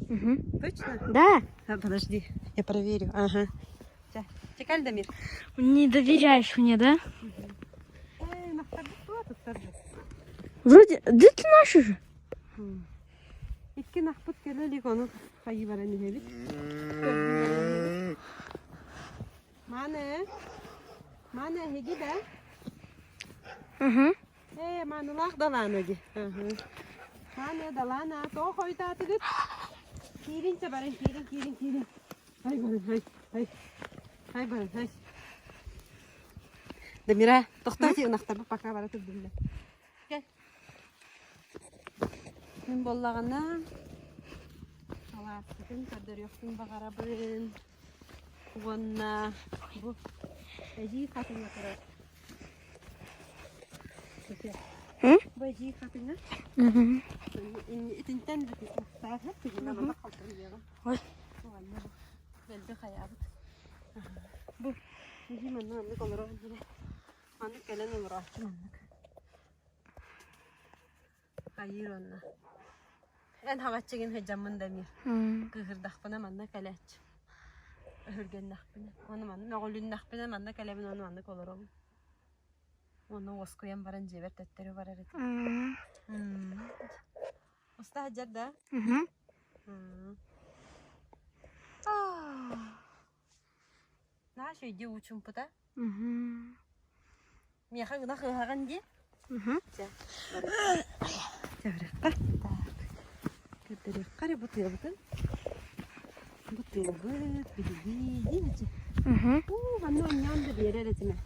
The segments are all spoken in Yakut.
Угу. Точно? Да. А, подожди, я проверю. Ага. Чэ, чекаль Дамир. Не доверяешь мне, да? Э, нахтарбыт Вроде, да это наши же. Икки нахпыт кэлэ илик, ону хайыы баран иһэбит. Мааны, мааны эһиги да? Угу. Ээ, маанылаах далаана дии. Мааны далаана, тоҕо хойутаатыгыт? Киирин чэ баран, киирин, киирин, киирин. Ай баран, ай, ай. Ай баран, ай. Дамира, тохтоо ынахтарбыт пока бара турдуннар. Кэл. Мин буоллаҕына алааспытын көрдөрүөхпүн баҕарабын. Уонна бу эдьиий хатыҥа турар. Бу эдьиий хатыҥа. Итинтэн Ой. Дэлби хайаабыт. Бу эдьиий манна маннык олорор Маннык кэлэн олорооччу маннык. Хайыыр онно. Эн хаҕаччыгын сылдьаммын да эмиэ. Кыыһырдахпына манна кэлээччи. Өһүргэннэхпинэ. Ону манна мөҕүлүннэхпинэ манна кэлэбин ону маннык олоробун. Уонна уоскуйан баран дьиэбэр төттөрү барар этим. Уста сылдьар да? Наһаа үчүгэйдии уу чуумпута. Миэхэ ынах ыаһаҕын дии. Чэ, барыахха. Так, көрдөрүөххэ эрэ бу тыабытын. Бу тыабыт биһиги дии Уу, манна оонньоон да биэрэр этим ээ.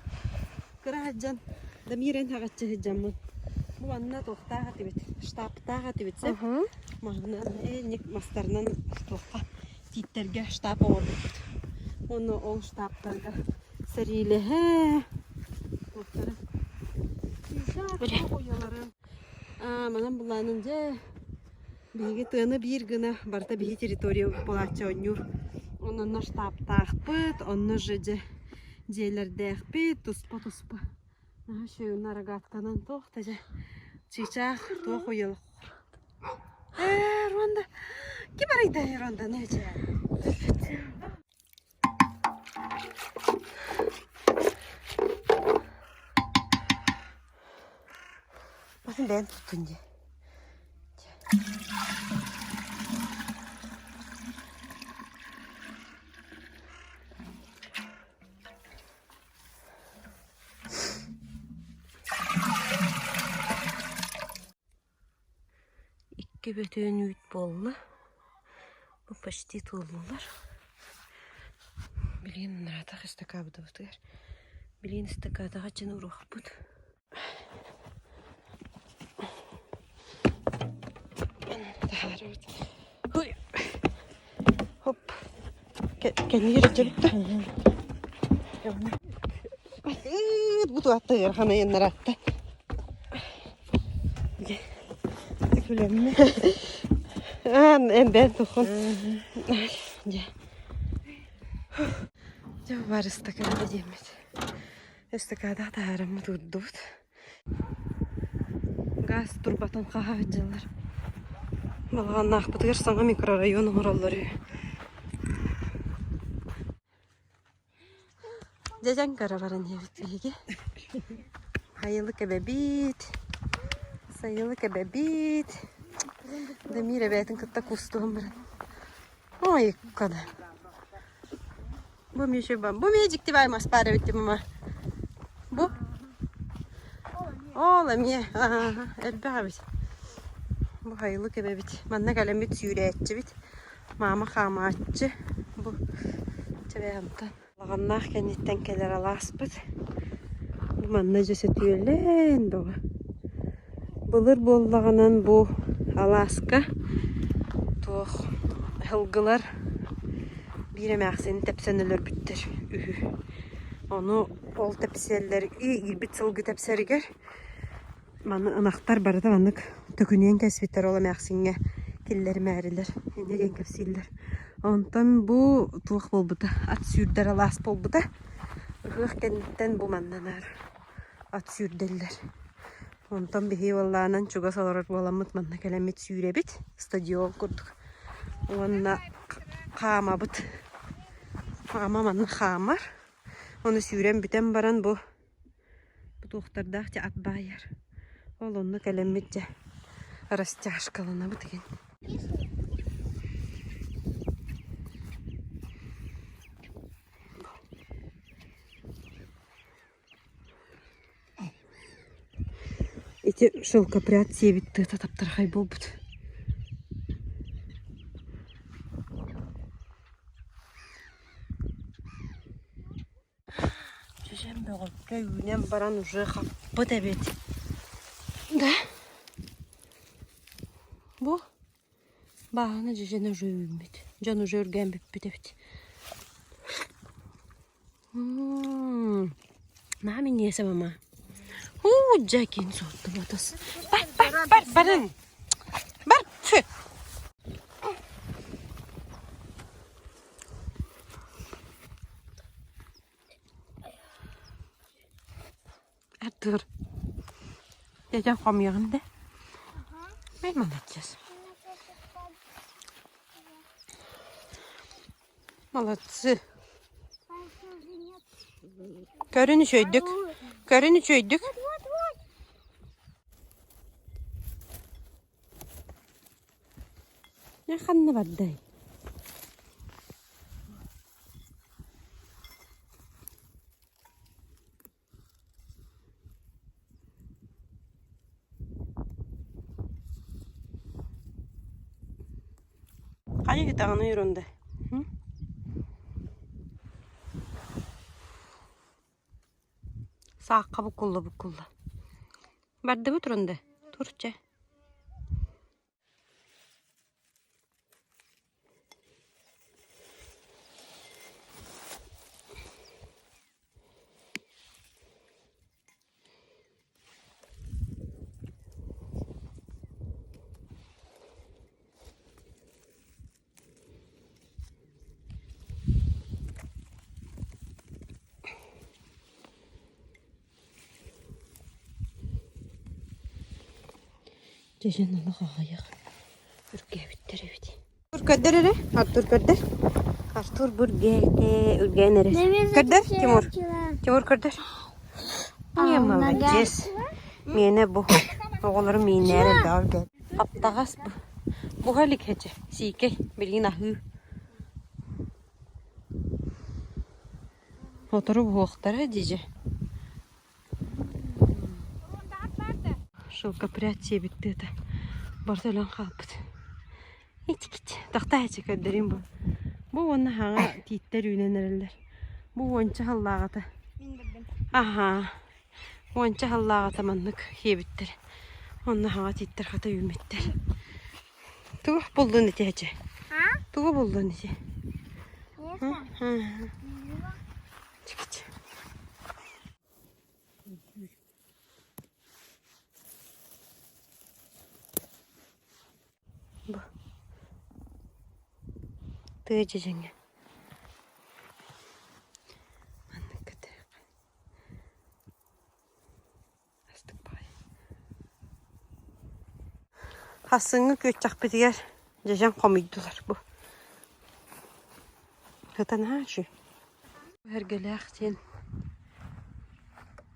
Кыра сылдьан, Дамир эн хаҕаччы сылдьаммын. Бу манна туохтаах этибит, штабтаах этибит сөп. Маһынан, ник мастарынан туохха тииттэргэ штаб оҥорбуппут. Уонна ол штабтарга сэриилэһэ туохтара манан булаанын дьэ биһиги тыаны биир гына барыта биһи территория буолааччы оонньуур. Онно штабтаахпыт, онно же дьэ дьиэлэрдээхпит, туспа-туспа. Наһаа үчүгэй рогатканан туох да дьэ чыычаах туох уйалах Ээ, Ронда, ким арыйда Ронданы дьэ? Батын бэйэм туттун дии. Икки бөтүөн үүт буолла. Бу почти туоллулар. Билигин ыраатах ыстакаабытыбытыгар. Билигин ыстакаатаҕа чын уруохпут. Таһаарабыт. Хоп. Кэннигэр илдьэбит да. Бу туатта ыарахан айаннараатта. Аан эн тухон. Дьэ. Дьэ бар ыстакаада диэммит. Ыстакаада таһаараммыт уурдубут. Газ турбатын хаһа сылдьаллар. Балаҕаннаахпытыгар саҥа микрорайон оҥороллор үһү. Дьэдьэн көрө баран иһэбит биһиги. Сайылык эбэбит, сайылык эбэбит. Дамир эбээтин кытта куустуһан баран. Ой, када. Бу Миша бу эмиэ дьикти баай мас баар эбит дии мама. Бу? Ол эмиэ элбэх эбит. Бу хайылык эбэбит. Манна кэлэммит сүүрээччибит. Маама хаамааччы. Бу чэбэһэмтэн. Балаҕаннаах кэнниттэн кэлэр алааспыт. Бу манна дьэ сөтүөлээн бөҕө. Былыр буоллаҕынан бу алааска туох сылгылар биир эмээхсини тэпсэн өлөрбүттэр үһү. Ону ол тэпсэллэр иирбит сылгы тэпсэригэр маны ынахтар барыта маннык төкүнүйэн кэспиттэр ол эмээхсиҥҥэ киллэримээрилэр инньэ диэн кэпсииллэр. Онтон бу туох буолбута ат сүүрдэр алаас буолбута. Ыһыах кэнниттэн бу манна наар ат сүүрдэллэр. Онтон биһиги уоллаанан чугас олорор буоламмыт манна кэлэммит сүүрэбит стадион курдук. Уонна хаамабыт. Хаама манна хаамар. Ону сүүрэн бүтэн баран бу бу туохтардаах дьэ ат баайар. Ол онно кэлэммит дьэ растяжкаланабыт игин. Ити шелкопряд сиэбит тыата таптархай буолбут. Дьэдьэн бөҕөккө үүнэн баран уже хаппыт эбит. Да? Бу бааһына дьэдьэнэ уже үүммүт. Дьон уже үргээн бүппүт эбит. Наһаа минньигэс мама. Уу, дьэ киин суоттум атас. Бар, бар, бар, барын. Бар, фу. Артур, дядя хомуйаҕын да? Ай, молодец. Молодцы. Көрүн үчүгэйдик. Көрүн үчүгэйдик. Ханна бардай? Хайа даҕаны ерунда. Саахха буккулла буккулла. Бардыбыт турунда. Тур чэ. Дьэдьэн олох аҕыйах үргээбиттэр эбит. Көрдөр эрэ, Артур көрдөр. Артур бу үргээтэ, үргээн эрэ. Көрдөр, Тимур. Тимур көрдөр. Не, молодец. Миэнэ бу. Оҕолорум мииннээр элбэҕи үргээт. Хаптаҕас бу. Буһа илик һэчэ. Сиикэй, билигин аһыы. Сотору буһуохтара дьидьэ. Шелкопряд сиэбит тыата барыта өлөн хаалбыт. Итикит. Тахтааччы көрдөрүүм бу. Бу уонна хаҥа тииттэр үүнэн эрэллэр. Бу уонча сыллааҕыта. Аһаа. Уонча сыллааҕыта маннык сиэбиттэр. Онно хаҥа тииттэр хата үүммүттэр. Тугу буллун ити эчэ? Тугу буллун ити? Чикич. Бу тыа дьэдьэҥэ. Маннык кэтэх. Астык баҕайы. Хассыҥҥы күөччэхпитигэр дьэдьэн хомуйдулар бу. Сытан аһаа Эргэлээх диэн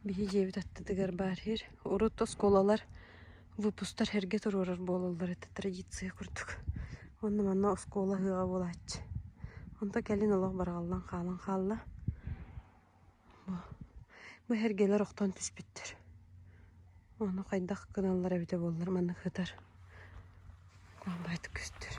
биһи дьиэбит аттытыгар баар сир. Урут оскуолалар выпустар эргэ туруорар буолаллар этэ традиция курдук. Онно манна оскуола ыһыаҕа буолааччы. Онто кэлин олох барҕаллан хаалан хаалла. Бу эргэлэр охтон түспүттэр. Ону хайдах гыналлар эбитэ буоллар маннык сытар. Куһаҕан көстөр.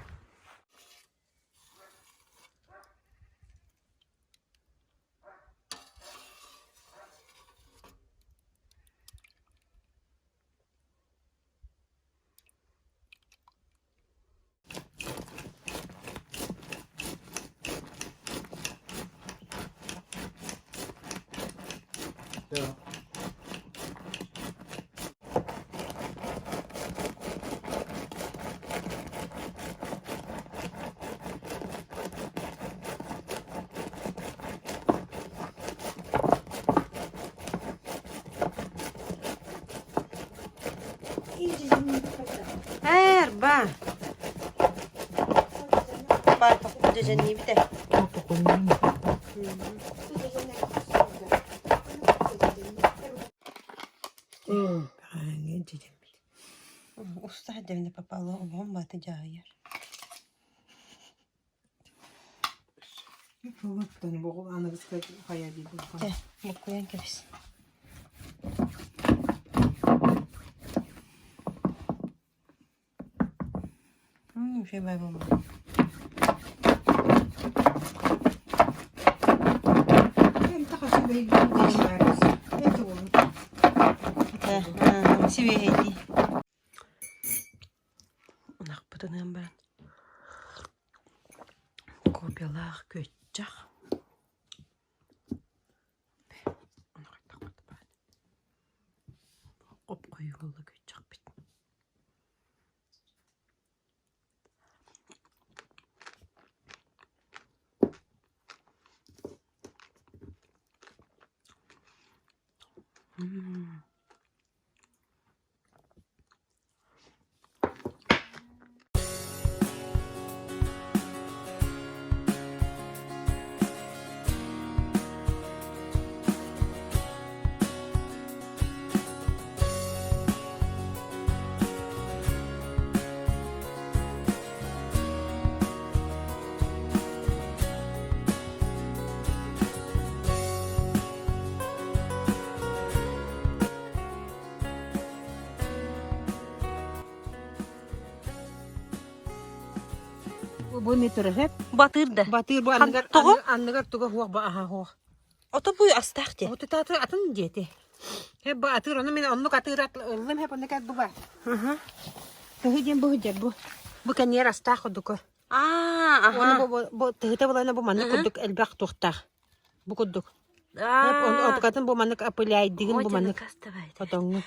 Эрба. Дьэдьэнниибит ээ. Бэҕэһээҥҥи дьэдьэммит. Уста сылдьабын попало олоҕум баата дьаһайар. Чэ, буккуйан кэбис. Үчүгэй баай буолла. Сибиэһэйдии. Ынахпытын ыан баран копиялаах күөччэх. Хоп-хойуу буолла күөччэхпит. Бу ми турар Батыр да. Батыр бу анныгар Тоҕо? анныгар туга хуох ба аха хуох. Ото бу астаах дии. Ото тааты атын диэти. Хеп бу атыр ону мин оннук атыр ыллым хеп оннук бу ба. Тыһы диэн бу дьэр бу. Бу кэнниэр астаах курдук. Аа, Оны аха. бу бу тыһыта булана бу маннык курдук элбэх туохтаах. Бу курдук. Аа. Отукатын бу маннык апыляйдыгын бу маннык хотоҥҥун.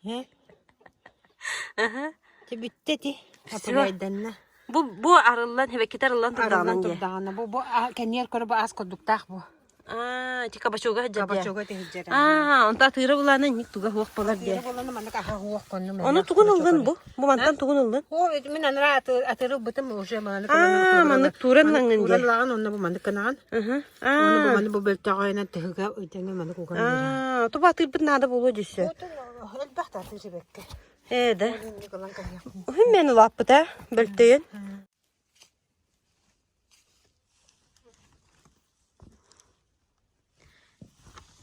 Э? Аха. Ти бүттэ ти. Апыляйданна. Бу бу арыллан, хэбэккитэ арыллан Арыллан турдаҕынан дии. турдаҕына бу бу кэнниэр көрө бу аас курдуктаах бу. Аа, ити кабачога сылдьар дии. Кабачога тиһилдьэр. Аа, онто атыыра булаана инник туга суох буолар дии. Атыыра булаана маннык аха суох конну. Ону тугун ыллын бу? Бу мантан тугун ыллын? О, мин анара атыыры ылбытым уже маннык Аа, маннык тууран лаҥын дии. Тууран лаҕын онно бу маннык гынаҕын. Аа. Ону бу маннык бу бөлтөҕөйүнэн тыһыга ыйдаҥы маннык уган Аа, тубу атыырбыт наада буолуо дьүссө. Элбэх да атыыр эбэккэ. Ээ да. Уһун мен улааппыта бөлтөйөн.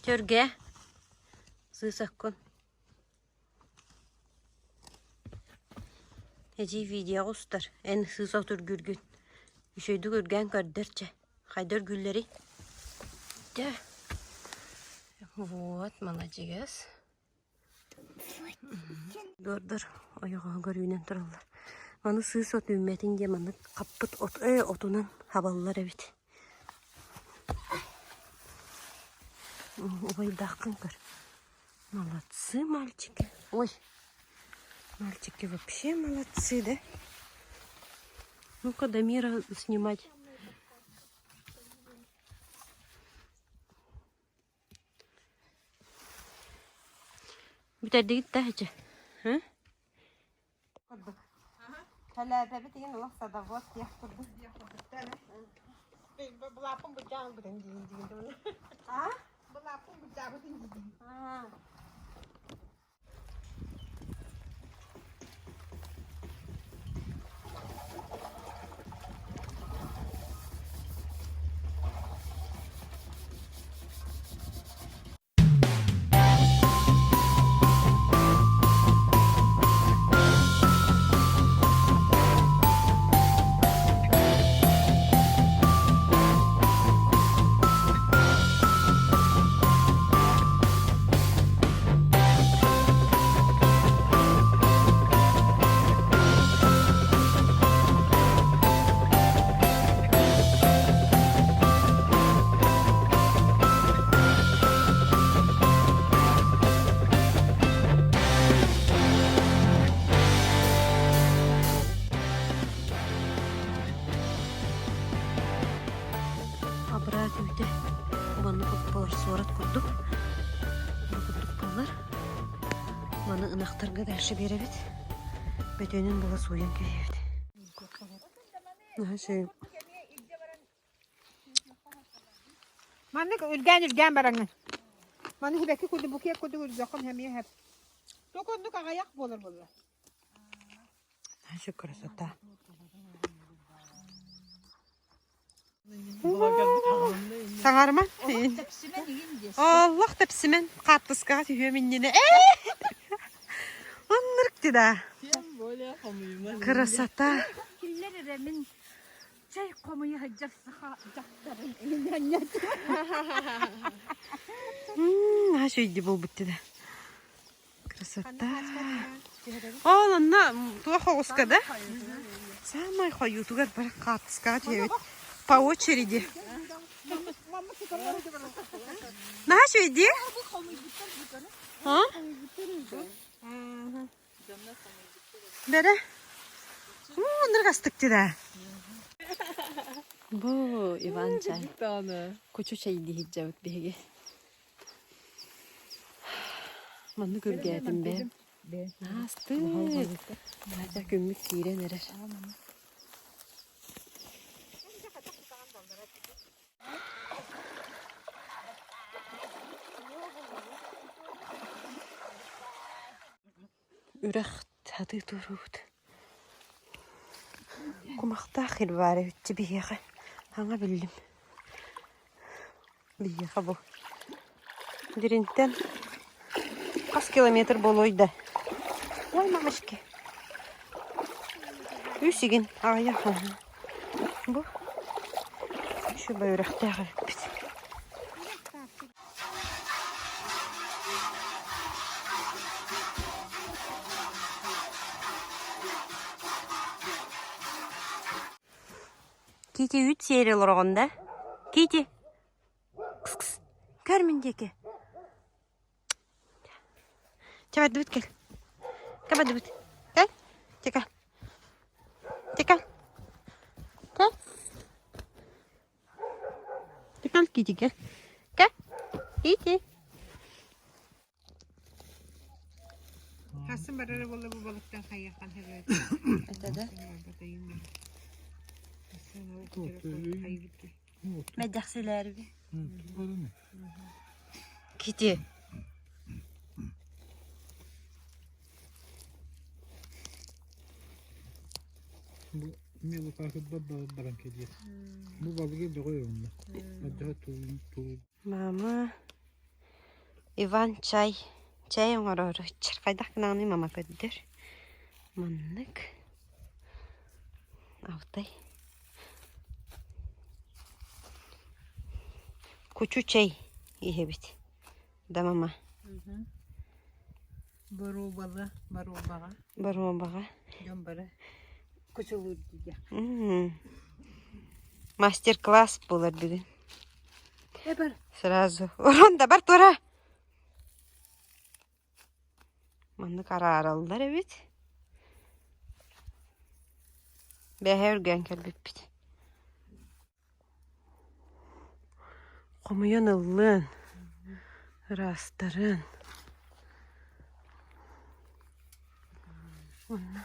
Төрге сыысаккын. Эдьиий видеоҕа устар, эн сыыс от үргүүргүн үчүгэйдик үргээн көрдөр чэ, хайда үргүүллэрий? Дьэ, вот маладьыас. Дуордар ойоҕоһугар үүнэн тураллар. Маны сыыс от үүммэтин диэн маннык хаппыт от ээ отунан хабаллар эбит. Убайдааххын көр. Молодцы, мальчики. Ой, мальчики вообще молодцы, да? Ну-ка, Дамира снимать. Бүтэрдигит да эчэ? Кэлээтэбит игин олох садовод диэх курдук диэх курдуктар. Былааппын былдьаан бутын диин диин. А? Былааппын былдьаабытын диин. Абыраа түүтэ маннык болар суорат курдук бу курдук буолар. Маны ынахтарга дальше биэрэбит. Бөтүөнүн була сууйан кэбиһэбит. Наһаа үчүгэй. Маннык үргээн-үргээн бараҥҥын. Маны сибэкки курдук букет курдук үргүөххүн эмиэ сөп. Туох оннук аҕыйах буолар буолла. Наһаа үчүгэй красота. Саҥарма. Олох тэпсимэн хаартыскаҕа түһүөм иннинэ. Оннук да. Красота. Киллэр эрэ мин чэй хомуйа сылдьар саха дьахтарын Наһаа үчүгэй буолбут да. Красота. Ол онно туох оҕуска да? Самай хойуутугар бар хаартыскаҕа түһэбит. По очереди. Наһаа үчүгэй дии? А? Бэрэ. Оннук астык да. Бу Иван чай. Кучу чай диһиджабыт биһиги. Маннык үргээтим бээ. Наастык. Хотя күммүт киирэн эрэр. Үрэх сатыы туруубут. Кумахтаах сир баар эбит биһиэхэ. Саҥа биллим. Биһиэхэ бу. Диринтэн хас километр буолуой да? Ой, мамочки. Үс игин аҕыйах Бу үчүгэй үрэхтээх эбиппит. Кити үүт сиэри олороҕун да? Кити! Кс-кс! Көр мин диэки. Чэ бардыбыт кэл. Кэ бардыбыт. Кэл. Чэ кэл. Чэ кэл. Кэл. Чэ кэл Кити кэл. Кэл. Кити. Хасын барара буолла бу балыктан хайыаххан хэбэт. Это да? Мэддэхсилээрби. Кити. Бу мелукаахырбат баран кэлиэ. Бу балыгы бөҕө уонна. Маддаха туун туун. Мама Иван чай чай оҥороору хайдах гынаҕыный мама көрдөр. Маннык Алтай Кучу чэй иһэбит. Да мама? Боруобала, боруобаҕа. Боруобаҕа. Дьон бары кучулуур диэх. Мастер-класс буолар бүгүн. Эбэр. Сразу. Урон да бар тура. Маннык араараллар эбит. Бэһэ үргээн кэлбиппит. Хомуйан ыллын, ыраастарын. Уонна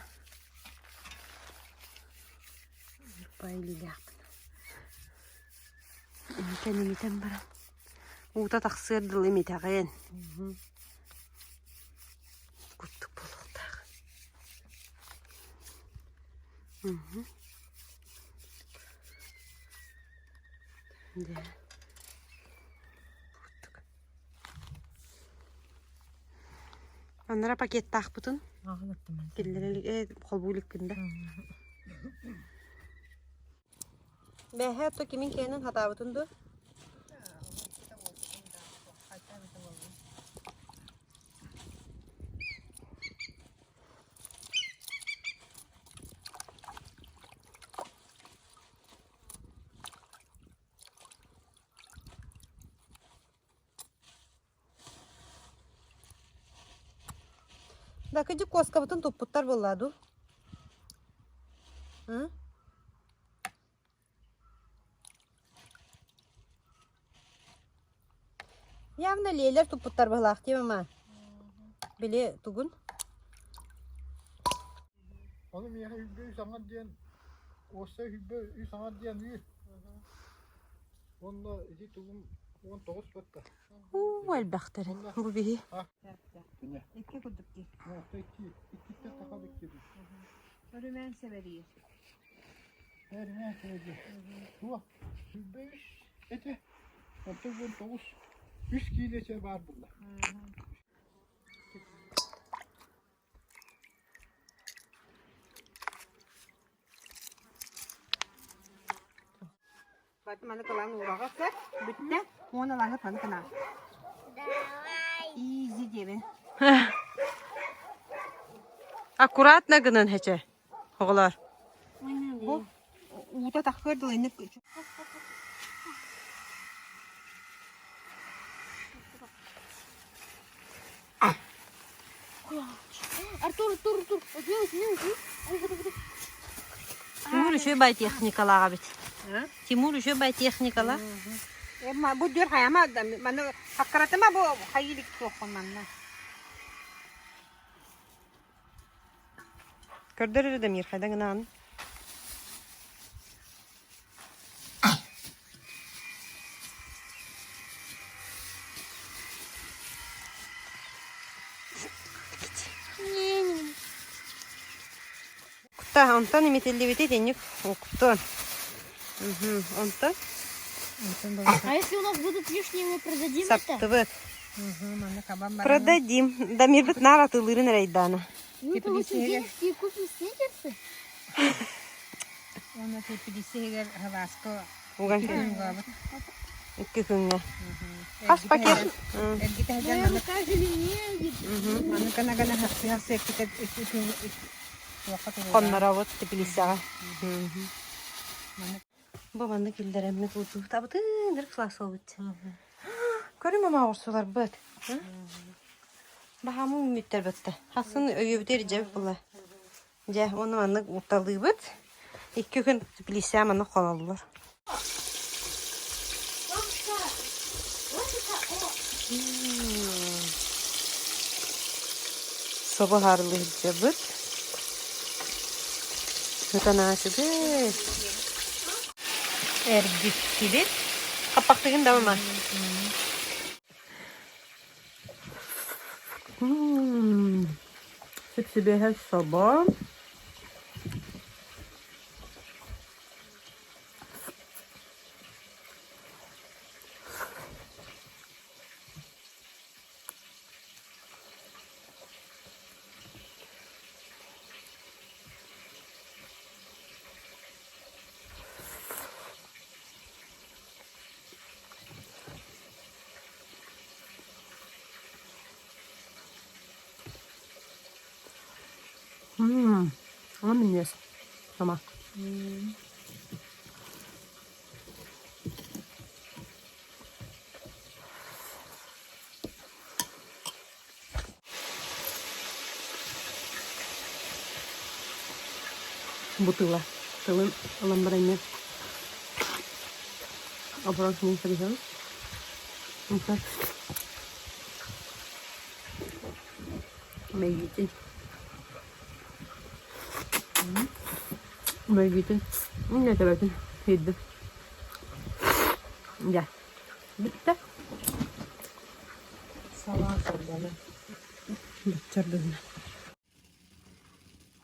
илиилээхпин. Имитэн имитэн баран уута тахсыар дылы имитэҕин. Куттук буолуохтаах. Дьэ. Куттук. Анара пакеттаахпытын киллэрэ холбуу иликпин да. Бэһэ то кимин кээнин хатаабытын дуо? Дакыдьык куоскабытын туппуттар буолла дуу? М? Явно лиэлэр туппуттар быһылаах дии мама. Били тугун? Ону миэхэ үбү саҥар диэн. Уоссай хүлбэ үс аҥар диэн ү. Уонна ити тугум 19 батта. Уу элбэхтэрин. Бу биһи. Икки курдук дии. Икки, иккиттэн таха икки. Өрүмээн сэбэрийэр. Өрүмээн сэбэрийэр. Туох? Хүлбэ үс этэ. Оттон 19 үс киилэчэ баар булла. Маны кылаан уураҕа сэр бүттэ. Уон алааһыт маны кынаа. Изи диэбин. Аккуратно гынан хэчэ. Оҕолор. Бу уута таххыар дылы инник Артур, Артур, Артур, возьми, возьми, возьми. Тимур үчүгэй бай техникалаах эбит. Тимур үчүгэй бай техникалаах. Бу дүр хайама маны хаккаратыма бу хайылик суоххун манна. Көрдөр эрэ Дамир хайда гынаан. Кутта, онтон имитиллибити итинник уктун. Онтон? А если у нас будут лишние, мы продадим это? Саптыбыт. Продадим. Дамирбит наар атыылыырын эрейдаана. Мы получим денежки и купим сникерсы? Уонна тэпилииссэһигэр халааска Уган икки күн угаабыт. Икки күҥҥэ. Хас пакет? Эргитэ сылдьан Наверное, каждый день. маннык гына хахсы эккитэ туохха туруга. Хонноробут тэпилииссэҕэ. Бу маннык киллэрэммит уутуутабытын ырк сылаас буолбут. Көрүм ама оҕурсуларбыт. Баһаамы үүммүттэр бытта. Хасын өйүөбүтүгэр илдьэбит буолла. Дьэ, уонна маннык укталыыбыт. Икки күн теплица маннык хололлор. Собо хаарылыһыдьабыт. Ытанаачыгы. Эргиттибит. Хаппахтыгын да мама. Сүп-сүбэһэ собо. Ама минньигэс. Ама. Бу тыла. Тылын ылан баранньа. Оборон синин сабыһан. Мэйиитин. Мэйиитин. Иннэ төбөтүн сиирдим. Дьэ, бүттэ. Салаа сордоно. Баччар гынна.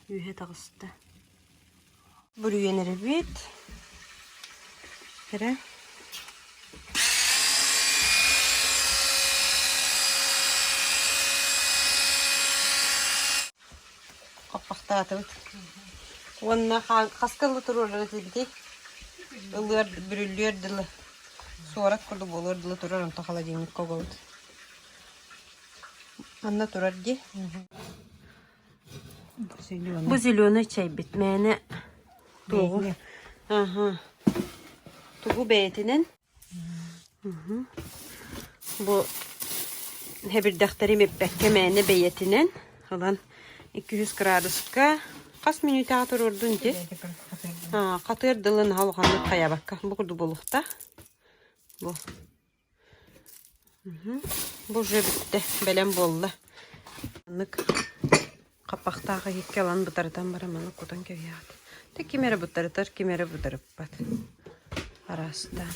Үөһэ таҕыста. Бүрүйэн эрэбит. Эрэ. Хаппахтаатыбыт. Уонна хаска ылы туруорар этибитий? Ылыар, бүрүллүөр дылы. Суорат курдук буолуор дылы турар, онтон холодильникка угабыт. Манна турар дии. Бу зеленый чайбит мээнэ тугу Аха. Тугу бэйэтинэн Бу хэбирдэхтэрим эппэккэ мээнэ бэйэтинэн ылан 200 градуска хас мүнүүтэҕэ туруордун ити? Хатыар дылы наһаа улаханнык хайаабакка бу курдук буолуохтаах. Бу Бу уже бүттэ, бэлэм буолла. Маннык хаппахтаах иһиккэ ылан бытарытан баран маннык кутан кэбиһэҕит. Ким эрэ бутарытар, ким эрэ бутарыппат. Араастаан.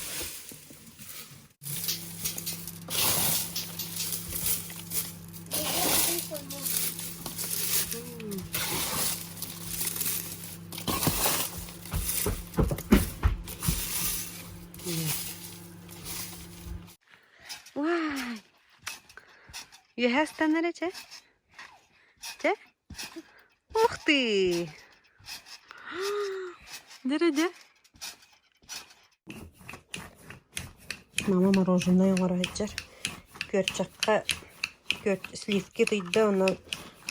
Вай! Үөһэ ыстанар чэ? Чэ? Ух ты! Дэрэ-дэ. Мама мороженое оҥоро сылдьар. Күөрчэххэ сливки ытыйда, онно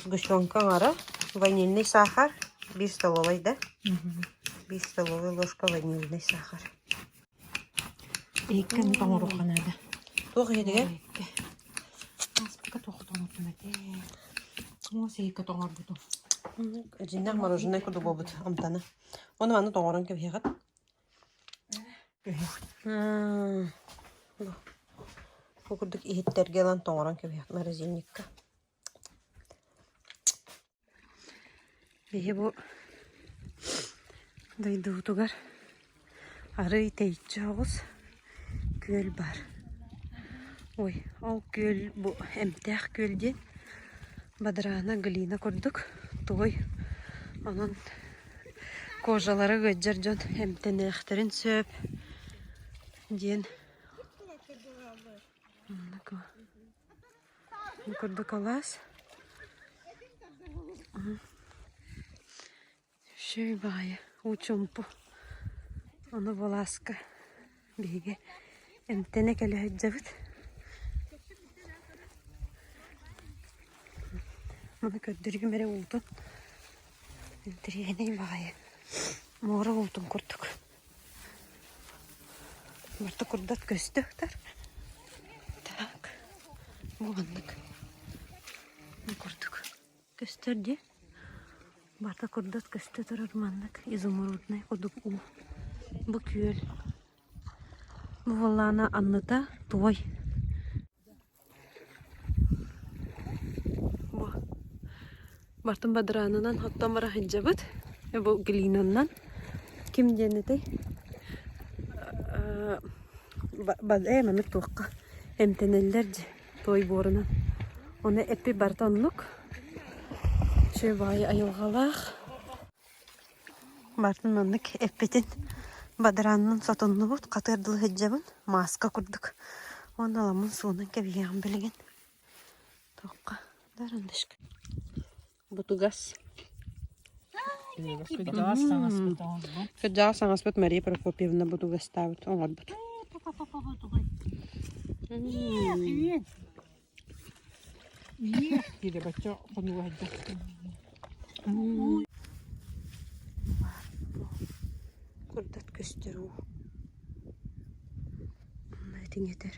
сгущенка оҥоро, ванильный сахар, биир столовай да? Биир столовай ложка ванильный сахар. Иһиккэ аны тоҥоруохха наада. Туох иһитигэр? Иһиккэ. Ааспыкка туох тоҥордум этэ. Уос иһиккэ тоҥорбутум. Дьиннээх мороженое курдук буолбут амтана. Ону маны тоҥорон кэбиһэҕит. Бу курдук иһиттэргэ ылан тоҥорон кэбиһэҕит морозильникка. Биһи бу дойдубутугар арыый тэйиччи соҕус күөл баар. Ой, ол күөл бу эмтээх күөл диэн бадараана глина курдук тугуй онон кожалара ыалдьар дьон эмтэниэхтэрин сөп диэн Бу курдук алаас. Үчүгэй баҕайы уу чуумпу. Ону бу алааска биһиги эмтэнэ кэлэ сылдьабыт. Маны көрдөрүгүм эрэ уутун. Интэриэһинэй баҕайы. Муора уутун курдук. Барыта курдат көстөөхтөр. Так, бу маннык. Бу курдук көстөр дии. Барыта курдат көстө турар маннык изумруднай курдук уу. Бу күөл. Бу буоллаҕына анныта туой. Бу Бартын бадараанынан оттон бара сылдьабыт. Бу глинаннан. Ким диэн этэй? Ээ маннык туохха эмтэнэллэр дьэ туой буорунан. Ону эппит барыта оннук. Үчүгэй баҕайы айылҕалаах. Бартын маннык эппитин бадараанынан сотуннубут, хатыар дылы сылдьабын, мааска курдук. Уонна аламмын суунан кэбиһиэҕим билигин. Туохха дарандышка. Бутугас. Кырдьаҕас таҥаспыт оҥорбут. Кырдьаҕас таҥаспыт Мария Прокопьевна бутугастаабыт оҥорбут. Диде бачча хонуга сылдьар. Курдат көстөр уу. Онно этиҥэтэр.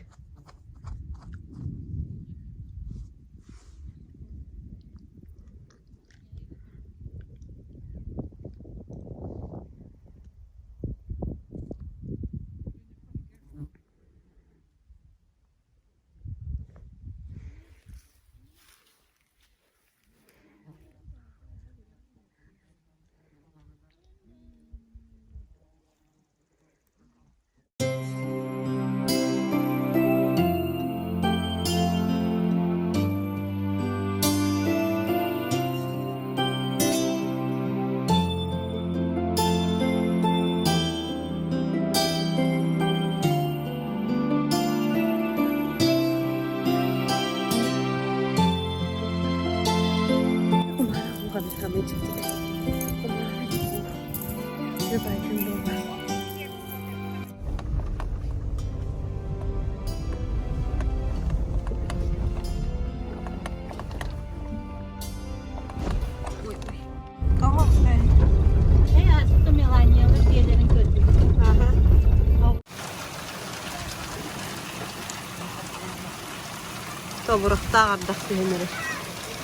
Тобурахтаах ардах түһэн эрэр.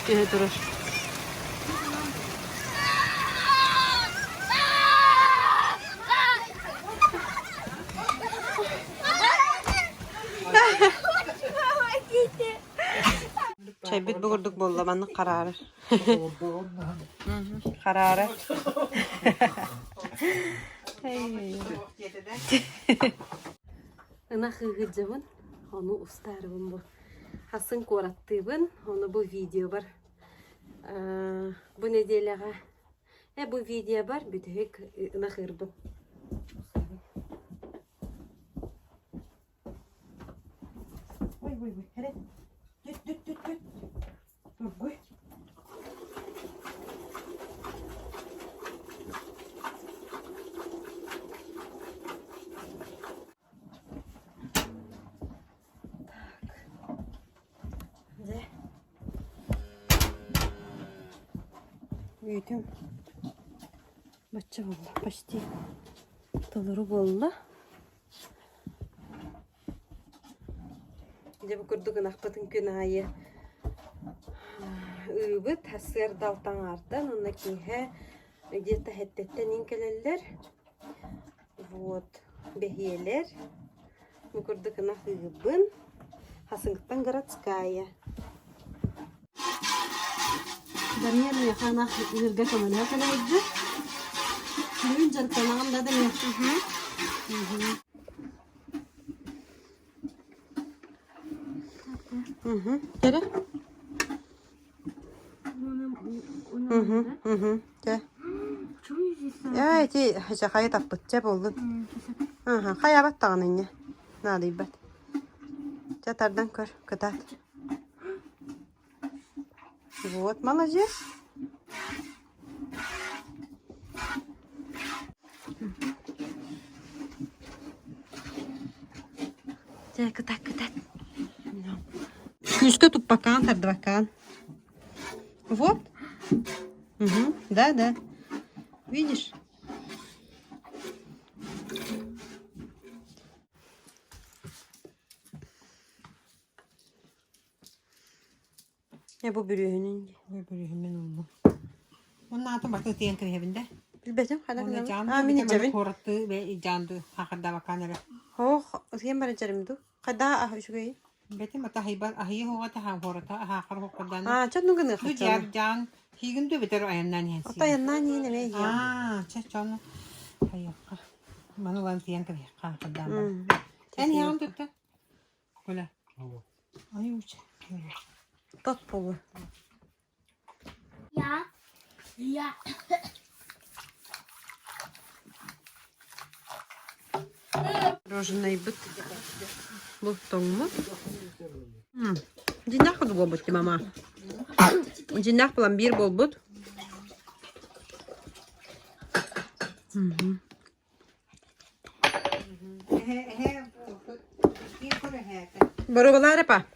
Түһэ турар. Чайбыт бу курдук буолла маннык хараарар. Хараара. Ынах ыыгыдьабын, ону устаарыбын бу. Хасын куораттыыбын, ону бу видеобар бу неделяҕа э бу видеобар бүтэһик ынах ыырбын. Ой, ой, ой, эрэ. Түт, түт, түт, түт. Тургуй. Дьэ. Үүтүм бачча буолла, почти толору буолла. Дьэ бу курдук ынахпытын күн аайы ыыбыт, сарсыарда алтаҥаартан уонна киэһэ где-то сэттэттэн иҥ кэлэллэр. Вот, бэһиэлэр. Бу курдук ынах ыыбын. Хасыҥыттан городская. Дамир миэхэ ынах ыырга көмөлөһө кэлэйдэ. Бүгүн дьарыктанаҕын да Дамир? Кэрэ? Чэ. Ээ, ити хайа таппыт, чэ буоллун. Хайаабат даҕаны инньэ, наадыйбат. Чэ, тардан көр, кытаат. Вот, молодец. Чэ, кытаат, кытаат. Күүскэ туппакаан, тардыбакаан. Вот. Угу. Да, да. Видишь? Э, бу бүрүөһүнүн дии. Бу бүрүөһүммүн ыллым. Уонна аатын барыта ытыйан кэбиһэбин да. Билбэтим, ханна Уонна гынабын? дьаам А, мин илдьэбин. куораттыы бэ дьаанды хахырдаабаккаан эрэ. Ох, ытыйан баран дьарым дуу. Хайдаа аһ үчүгэй. Бэтим ата аһыйбар аһыйы хоҕа таһаан куората аһаахар хоххордаана. А, чон ну гыныах Бу дьаан дьаан хиигин дуу бэтэр айаннаан иһэн Ото айаннаан иһин эмиэ иһиэм. Аа, чэ чон хайыахха. Маны ылан тиийэн кэбиһиэххэ хаахырдаан баран. Эн иһэҕин тутта. Коля. Ай уча. Тот буолуо. Я. Я. Мороженайбыт бу тоҥмут. Дьиннээх курдук буолбут дии мама. Дьиннээх пломбир буолбут. Боруобалаар па.